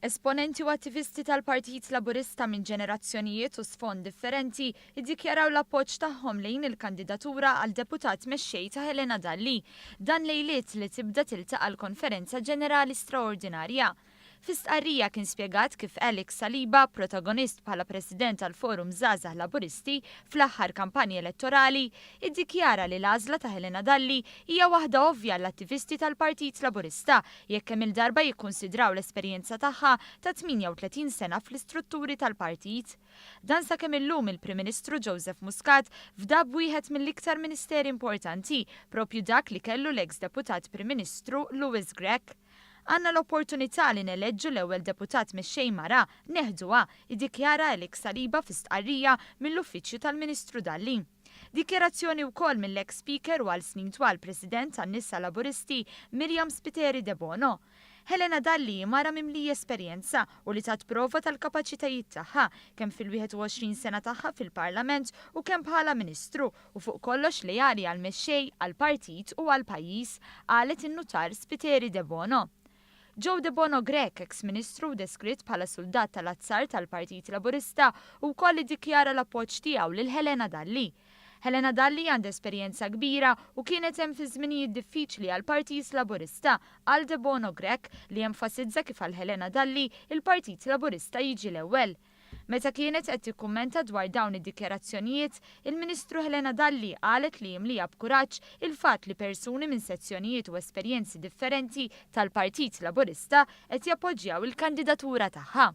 Esponenti u attivisti tal-Partit Laburista minn ġenerazzjonijiet u sfond differenti iddikjaraw l-appoġġ tagħhom lejn il-kandidatura għal Deputat Mexxej ta' Helena Dalli. Dan lejliet li tibda tiltaqa' l-Konferenza Ġenerali Straordinarja. Fi stqarrija kien spjegat kif Alex Saliba, protagonist bħala President tal-Forum Żgħażagħ Laburisti fl-aħħar kampanja elettorali, iddikjara li l-għażla ta' Helena Dalli hija waħda ovvja għall-attivisti tal-Partit Laburista jekk kemm-il darba jikkunsidraw l-esperjenza tagħha ta' 38 sena fl-istrutturi tal-partit. Dan sakemm illum il-Prim Ministru Joseph Muscat fda b'wieħed mill-iktar ministeri importanti, proprju dak li kellu l-eks Deputat Prim Ministru Louis Grech. Għandna l-opportunità li neleġġu l-ewwel Deputat Mexxej mara, neħduha, iddikjara Alex Saliba fi stqarrija mill-Uffiċċju tal-Ministru Dalli. Dikjarazzjoni wkoll mill-eks Speaker u għal snin twal President tan-Nisa Laburisti Myriam Spiteri Debono. Helena Dalli hi mara mimlija esperjenza u li tat prova tal-kapaċitajiet tagħha kemm fil-21 sena tagħha fil-Parlament u kemm bħala Ministru u fuq kollox leali għall-Mexxej, għall-Partit u għall-pajjiż, qalet in-Nutar Spiteri Debono. Joe Debono Grech, eks Ministru u deskritt bħala suldat tal-azzar tal-Partit Laburista, wkoll iddikjara l-appoġġ tiegħu lil Helena Dalli. Helena Dalli għandha esperjenza kbira u kienet hemm fi żminijiet diffiċli għall-Partit Laburista, qal Debono Grech, li enfasizza kif għal Helena Dalli, il-Partit Laburista jiġi l-ewwel. Meta kienet qed tikkummenta dwar dawn id-dikjarazzjonijiet, il-Ministru Helena Dalli qalet li jimliha b'kuraġġ il-fatt li persuni minn sezzjonijiet u esperjenzi differenti tal-Partit Laburista qed jappoġġjaw il-kandidatura tagħha.